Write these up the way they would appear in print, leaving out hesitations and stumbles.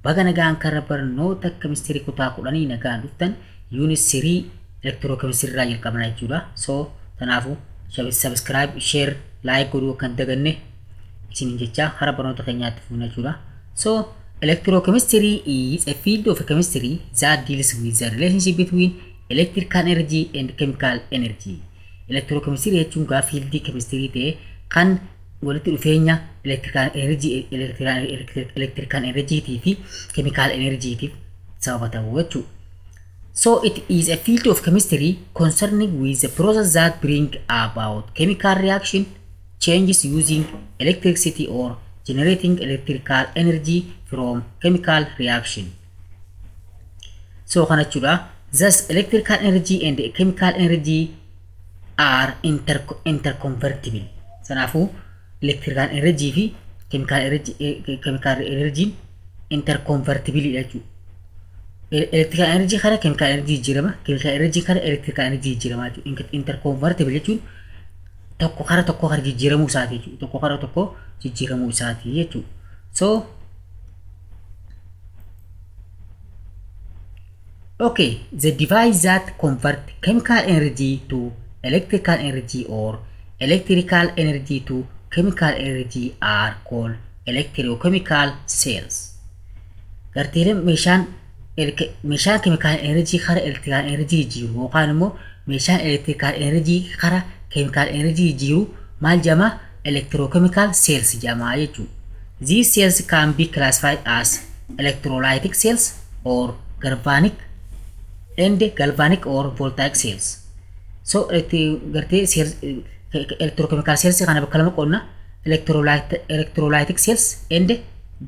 Baga nagaan karra barnoota kemistirii kutaa 10 nagaan dhuftan unit 3 electrochemistry irraa jalqabna jechuudha. So kanaafuu subscribe, share, like godhuu akka hin daganne isiniin jecha hara barnoota keenyaatti fuuna jechuudha. So electrochemistry is a field of chemistry that deals with the relationship between electrical energy and chemical energy. Electrochemistry jechuun gaa fiildii chemistry ta'ee kan walitti dhufeenya electrical energy electrical energy fi chemical energy tiif sababa ta'u jechuudha. So it is a field of chemistry concerning with the process that bring about chemical reaction changes using electricity or generating electrical energy from chemical reaction. So kana jechuudha. Thus electrical energy and chemical energy are interconvertible. Kanaafuu electrical energy fi chemical energy interconvertible dha jechuudha. Electrical energy kana chemical energy jijjiirama, chemical energy kana electrical energy jijjiirama jechuudha. Interconvertible jechuun tokko kara tokko kara jijjiiramuu isaati jechuudha. Tokko kara tokko jijjiiramuu isaati jechuudha. So okay, the device that convert chemical energy to electrical energy or electrical energy to chemical energy are called electrochemical cells. Garteeleen meeshaan chemical energy kara electrical energy jijjiiru yookaan immoo meeshaan electrical energy kara chemical energy jijjiiru maal jedhama? Electrochemical cells jedhama jechuudha. These cells can be classified as electrolytic cells or galvanic and galvanic or voltaic cells. So gartee electrochemical cells kana bakka lama qoodna, electrolytic cells and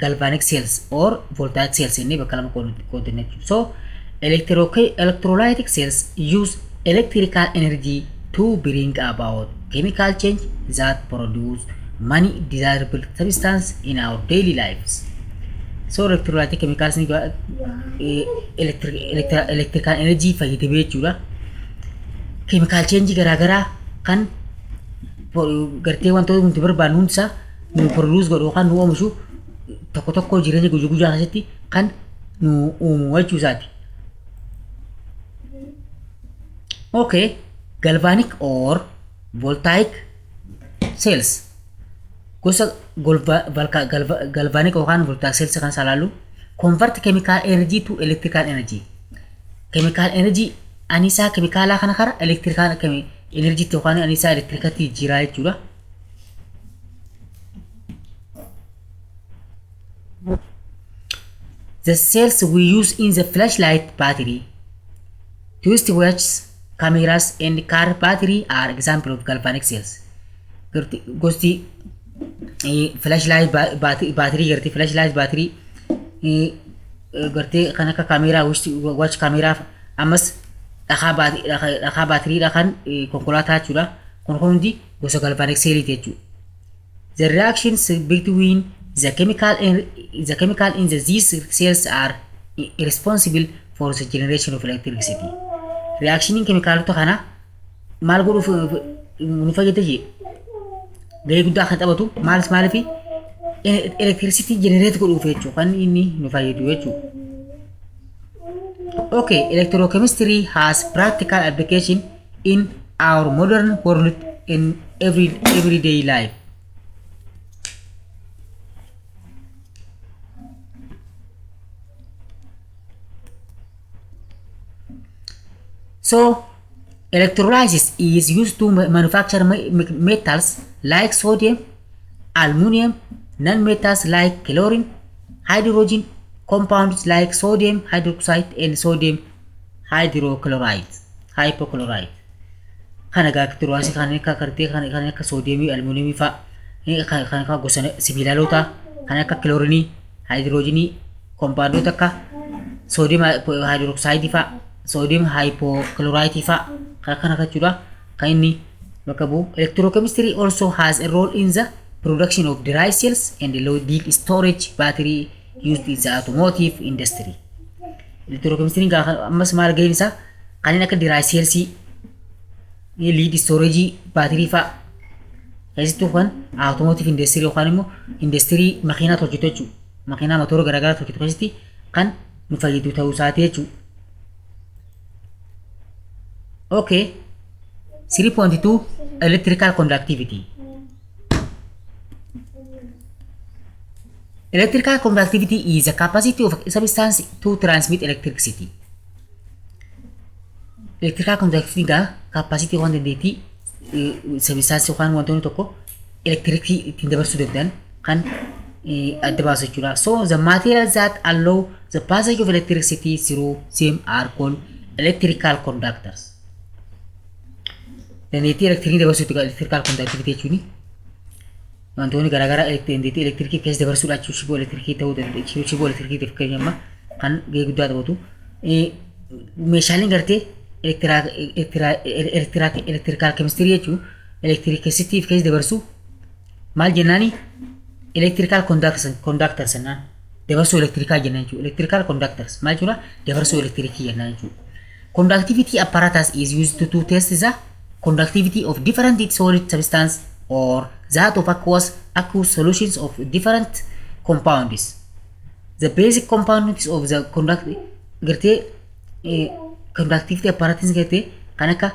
galvanic cells or voltaic cells inni bakka lama qoodna jechuudha. So electrolytic cells use electrical energy to bring about chemical change that produce many desirable substance in our daily lives. So electrolytic chemicals ni electrical energy fayyadamee jechuudha. Chemical change garaagaraa kan gartee wantoota nuti barbaannu hundisaa nu produce godhu yookaan nu oomishu tokko tokko jireenya guyyaa guyyaa keessatti kan nu uumu jechuu isaati. Okay, galvanic or voltaic cells gosa galvanic yookaan voltaic cells kan ilaallu convert chemical energy to electrical energy. Chemical energy anisaa kemikaalaa kana kara electrical energy yookaan anisaa elektirikatti jijjiiraa jechuudha. The cells we use in the flashlight battery, twist watches, cameras and car battery are example of galvanic cells. Gosti flashlight battery gartee flashlight battery gartee kan akka kaameeraa, watch kaameeraa, ammas dhakaa baatiriidha kan konkolaataa jechuudha. Kun hundi gosa galvanic cell jechuudha. The reactions between the chemical in these cells are responsible for the generation of electricity. Reactioniin keemikaalota kana maal godhuuf nu fayyada jee gahee guddaa kan taphatu maal maaliif electricity generate godhuuf jechuudha kan inni nu fayyadu jechuudha. Okay, electrochemistry has practical application in our modern world in everyday life. So, electrolysis is used to manufacture metals like sodium, aluminum, non-metals like chlorine, hydrogen, compounds like sodium hydroxide and sodium hydrochloride, hypochloride. Kana gaa electrolysis kan akka gartee kan akka soodiyeemii, aluminiyemii fa'a, kan akka gosa sibiilalotaa kan akka kiloorinii, hydrogenii, kompaawundoota akka sodium hydroxide fa'a, sodium hypochlorite fa'a kan akkana jechuudha kan inni bakka bu'u. Electrochemistry also has a role in the production of dry cells and lead storage battery used in the automotive industry. Electrochemistry ammas maal gaheen isaa kanneen akka dry cells, lead storage battery fa'a keessattuu kan automotive industry yookaan immoo industirii makiinaa tolchitu jechuudha. Makiinaa motora garaagaraa tolchitu keessatti kan nu fayyadu ta'uu isaati jechuudha. Okay. 3.2 Electrical conductivity. Electrical conductivity is the capacity of a substance to transmit electricity. Electrical conductivity gaa capacity waan dandeettii substance yookaan wantoonni tokko elektirikii ittiin dabarsuu danda'an kan adda baasu jechuudha. So the materials that allow the passage of electricity through them are called electrical conductors. Dandeettii elektirikii dabarsuu electrical conductivity jechuuni. Wantoonni garaagaraa dandeettii elektirikii keessa dabarsuudha jechuudha. Shiboo elektirikii ta'uu danda'a. Shiboo elektirikii fakkeenya amma kan gahee guddaa taphatu. Meeshaaleen gartee electrical chemistry jechuun electricity keessa dabarsu maal jennaani? Electrical conductors jennaan. Dabarsuu elektirikaa jennaan jechuudha. Electrical conductors maal jechuudha? Dabarsuu elektirikii jennaan jechuudha. Conductivity apparatus is used to test the conductivity of different solid substance or that of aqueous solutions of different compounds. The basic components of the conduct gartee conductivity apparatus gartee kan akka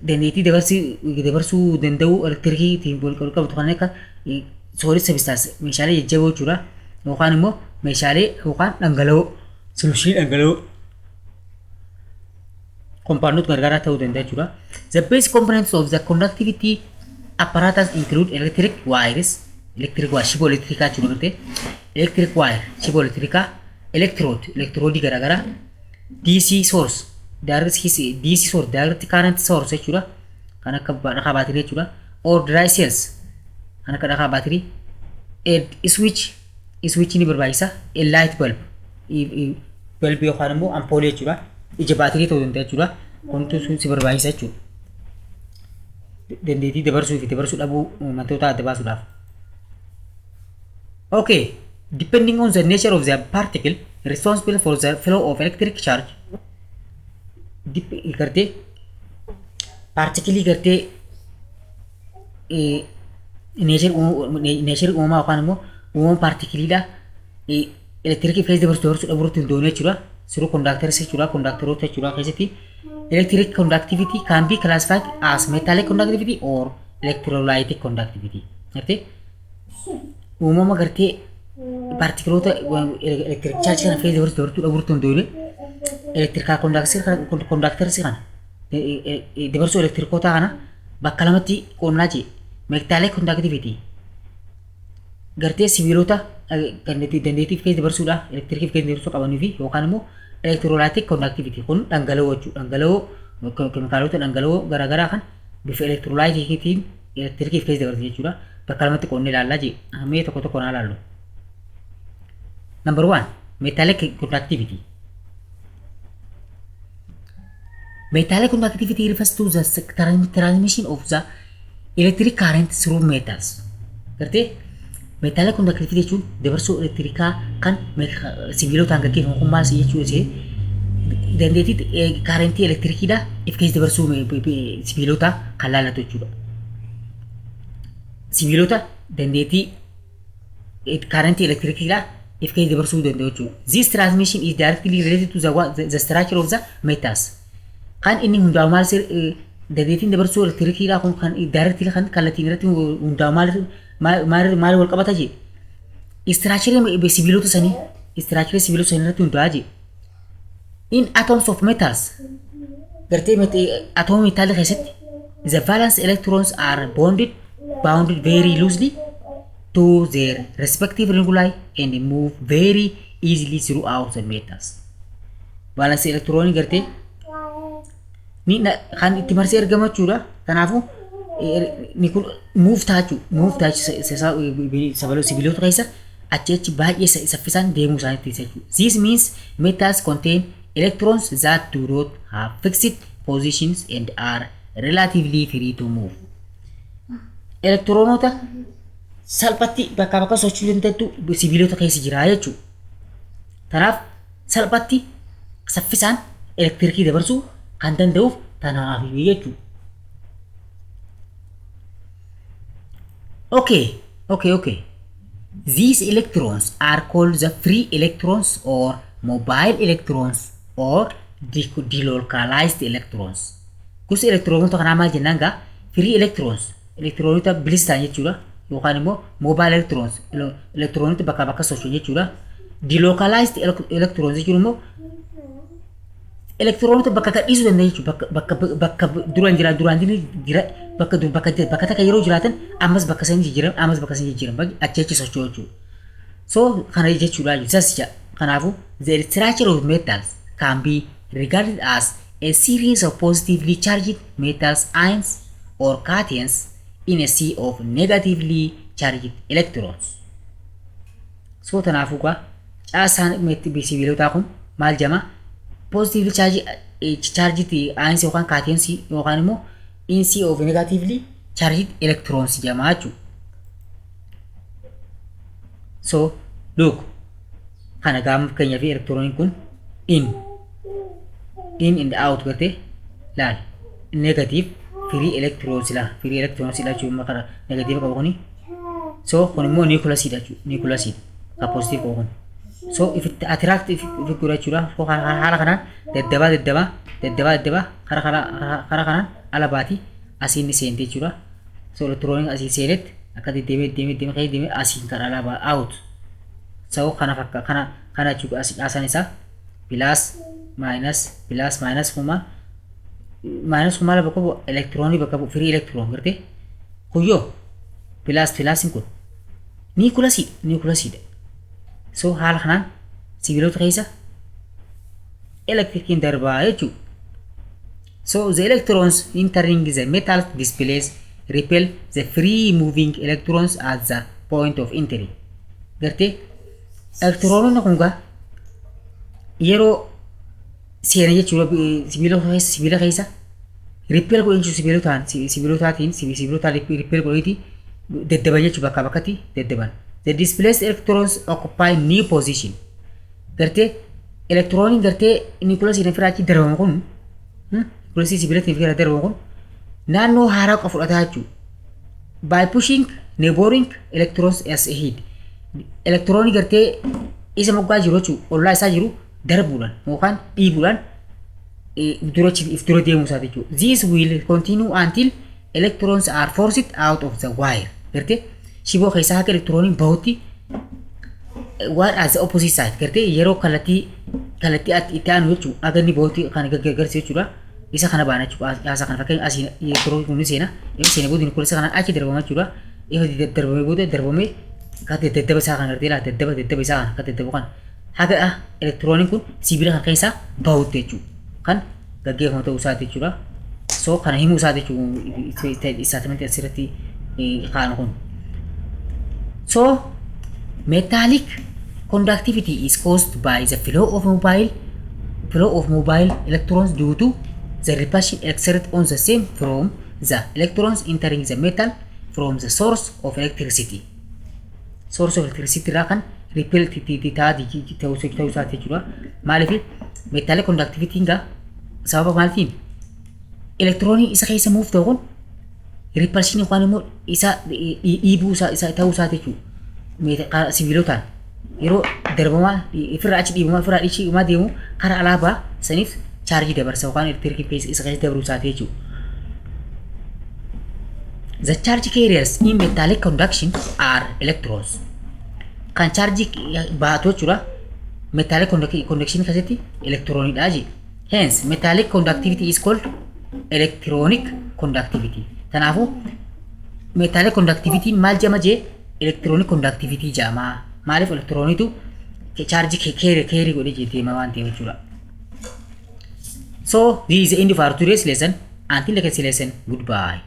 dandeettii dabarsuu danda'u elektirikii ittiin wal qabatu kan akka solid substance meeshaalee jajjaboo jechuudha, yookaan immoo meeshaalee yookaan dhangala'oo, solution dhangala'oo compoundota garagaraa ta'uu danda'a jechuudha. The basic components of the conductivity apparatus include electric wires, electric wire, shiboo elektirikaa jechuudha gartee, electric wire, shiboo elektirikaa, electrode, electroodii garaagaraa, DC source, direct DC source, direct current source jechuudha, kan akka dhakaa baatirii jechuudha, or dry cells, kan akka dhakaa baatirii, switch, switch ni barbaachisa, a light bulb, bulb yookaan immoo ampoolii jechuudha, ija baatirii ta'uu danda'a jechuudha, wanti sun si barbaachisa jechuudha. Dandeettii dabarsuu fi dabarsuu dhabuu wantoota adda baasuudhaaf. Okay, depending on the nature of the particle responsible for the flow of electric charge, gartee paartikilii gartee nature uumamaa yookaan immoo uumama paartikiliidha elektirikii keessa dabarsuu dabarsuu dhabuutti hundoofne jechuudha. Through conductors jechuudha, conductoroota jechuudha keessatti. Electric conductivity can be classified as metallic conductivity or electrolytic conductivity. Gartee uumama gartee paartikiloota electric charge kana keessa dabarsuu dabarsuu dhabuutti hundoofne electrical conductors kana dabarsuu elektirikoota kana bakka lamatti qoonnaa jee. Metallic conductivity gartee sibiilota kan dandeettiif keessa dabarsuudha elektirikiif keessa dabarsuu qabanii fi yookaan immoo electrolytic conductivity kun dhangala'oo jechuudha. Dhangala'oo, keemikaalota dhangala'oo garaagaraa kan bifa electrolyticiitiin elektirikiif keessa dabarsu jechuudha. Bakka lamatti qoonnee ilaallaa jee. Mee tokko tokko naa ilaallu. Number one, metallic conductivity. Metallic conductivity refers to the transmission of the electric current through metals. Gartee metallic conductivity jechuun dabarsuu elektirikaa kan sibiilotaan gaggeeffamu kun maal jechuu isee dandeettii kaarentii elektirikiidha if keessa dabarsuu sibiilota kan laallatu jechuudha. Sibiilota dandeettii kaarentii elektirikiidha if keessa dabarsuu danda'u jechuudha. This transmission is directly related to the structure of the metals. Kan inni hundaa'u maal dandeettiin dabarsuu elektirikiidha kun kan directly kan kallattiin irratti hundaa'u maal maal maal wal qabata jee. Structure sibiilota sanii, structure sibiilota sanii irratti hundaa'a jee. In atoms of metals, gartee atoomii meetaalii keessatti, the valence electrons are bounded very loosely to their respective nuclei and move very easily throughout the metals. Valence electronii gartee ni kan itti marsee argama jechuudha. Kanaafuu ni kun move taachuu move taachuu sibiilota keessa achi achi baay'ee saffisaan deemuu isaaniitti jechuudha. This means metals contain electrons that do not have fixed positions and are relatively free to move. Elektiroonota salphatti bakkaa bakka socho'uu danda'u sibiilota keessa jira jechuudha. Kanaaf salphatti saffisaan elektirikii dabarsuu kan danda'uuf tanaaf jechuudha. Okay. These electrons are called the free electrons or mobile electrons or delocalized electrons. Gosa elektiroonota kanaa maal jennaan gaa? Free electrons, elektiroonota bilisa ta'an jechuudha, yookaan immoo mobile electrons, elektiroonota bakka bakka socho'an jechuudha. Delocalized electrons jechuun immoo elektiroonota bakka gadhiisuu danda'an jechuudha. Bakka duraan jira, duraan jira, bakka takka yeroo jiraatan ammas bakka san jijjiiran, ammas bakka san jijjiiran, achi achi socho'u jechuudha. So kana jechuudha jechuudha. Kanaafuu the structure of metals can be regarded as a series of positively charged metals ions or cations in a sea of negatively charged electrons. So kanaafuu gaa caasaan sibiilotaa kun maal jedhama? Positively charged ions yookaan cations yookaan immoo in sea of negatively charged electrons jedhama jechuudha. So look, kana gaafa fakkeenyaa fi elektirooniin kun in and out gartee laal, negative free electrons la free electrons la jechuudha, kana negative qabu kuni. So kun immoo nucleusidha jechuudha, nucleusidha ka positive qabu kun. So if it attract if godha jechuudha. So haala kanaan daddabaa daddabaa daddabaa daddabaa karaa kanaan ala baati, asiin ni seente jechuudha. So elektirooniin asii seenetti akka deddeemee deemee deemee ka'ee deemee asiin karaa ala baa out. So kana fakka kana jechuudha. Asii caasaan isaa plus minus plus minus kuma minus kuma bakka bu'u elektiroonii bakka bu'u free electron gartee kuyyoo plus plusiin kun nucleusidha, nucleusidha. So haala kanaan sibiilota keessa elektirikiin darbaa jechuudha. So the electrons entering the metal displace repel the free moving electrons at the point of entry. Gartee elektiroononni kun gaa yeroo seenan jechuudha sibiila keessa repel godhan jechuudha, sibiilotaan sibiilotaatiin sibiilotaan repel godhaniiti daddaban jechuudha, bakkaa bakkatti daddaban. The displaced electrons occupy new position. Gartee elektirooniin gartee nucleusiin ofirraa achi darbamu kun, nucleusii sibiilatiin ofirraa darbamu kun naannoo haaraa qofa fudhataa jechuudha. By pushing neighboring electrons as ahead. Elektiroonii gartee isa moggaa jiru jechuudha, ollaa isaa jiru darbuudhaan yookaan dhiibuudhaan dura if dura deemuu isaati jechuudha. This will continue until electrons are forced out of the wire. Gartee shiboo keessaa haga elektirooniin bahutti waan as the opposite side gartee yeroo kallattii itti aanu jechuudha, haga inni bahutti kan agarsiisu jechuudha. Isa kana baana jechuudha. Haasaa kana fakkeenya asiin elektirooniin kun ni seena. Yoo seene booda kun isa kanaan achi darbama jechuudha. Ifa darbamee booda darbamee akka daddaba isaa kana gartee daddaba daddaba isaa kana akka daddabu kana haga elektirooniin kun sibiila kana keessaa bahutti jechuudha. Kan gaggeeffamu ta'uu isaati jechuudha. So kana himuu isaati jechuudha statementii asirratti kaa'an kun. So metallic conductivity is caused by the flow of mobile electrons due to the repulsion exerted on the same from the electrons entering the metal from the source of electricity. Source of electricity irraa kan repel ta'uu isaati jechuudha. Maaliif metallic conductivity gaa sababa maaliitiin elektiroonii isa keessa move ta'u kun repulsion yookaan immoo isa dhiibuu isaa ta'uu isaati jechuudha. Sibiilotaan yeroo darbamaa ifirraa achi dhiibamaa ifirraa dhiibamaa deemu karaa alaabaa saniif chaarjii dabarsa yookaan elektirikii keessa isa keessa dabruu isaati jechuudha. The charge carriers in metallic conduction are electrons. Kan chaarjii baatu jechuudha. Metallic conduction keessatti elektirooniidha jechuudha. Hence, metallic conductivity is called electronic conductivity. Kanaafuu metallic conductivity maal jedhama jee? Electronic conductivity jedhama. Maaliif? Elektirooniitu chaarjii carry godhee deema waan ta'eef jechuudha. So this is the end of our today's lesson. Until next lesson, goodbye.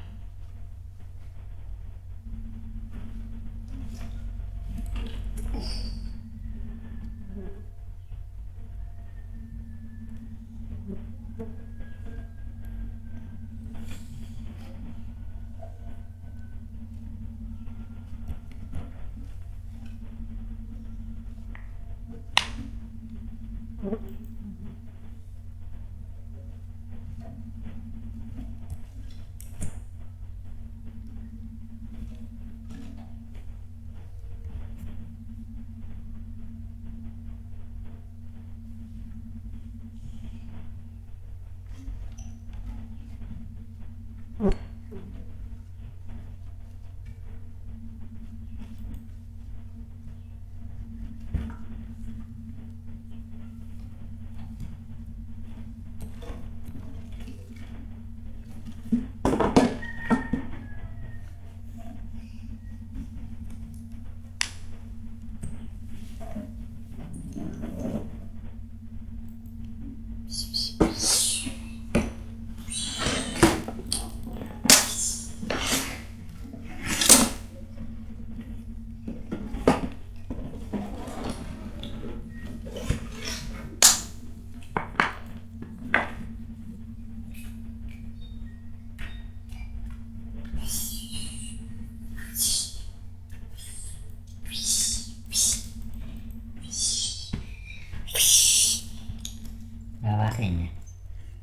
Karaa keenya.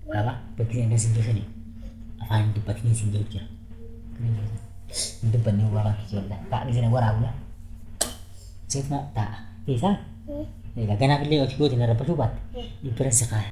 Qaba bakki inni sin jeesani afaan hin dubbatini sin jedhu jira. Hin dubbanne waa afaan kiyya wallah. Ta'a isin waraabula. Seetuma ta'a. Teessaa? Egaa ganaaf illee yoo na rabbachuu baatte dhibbiran si kaaya.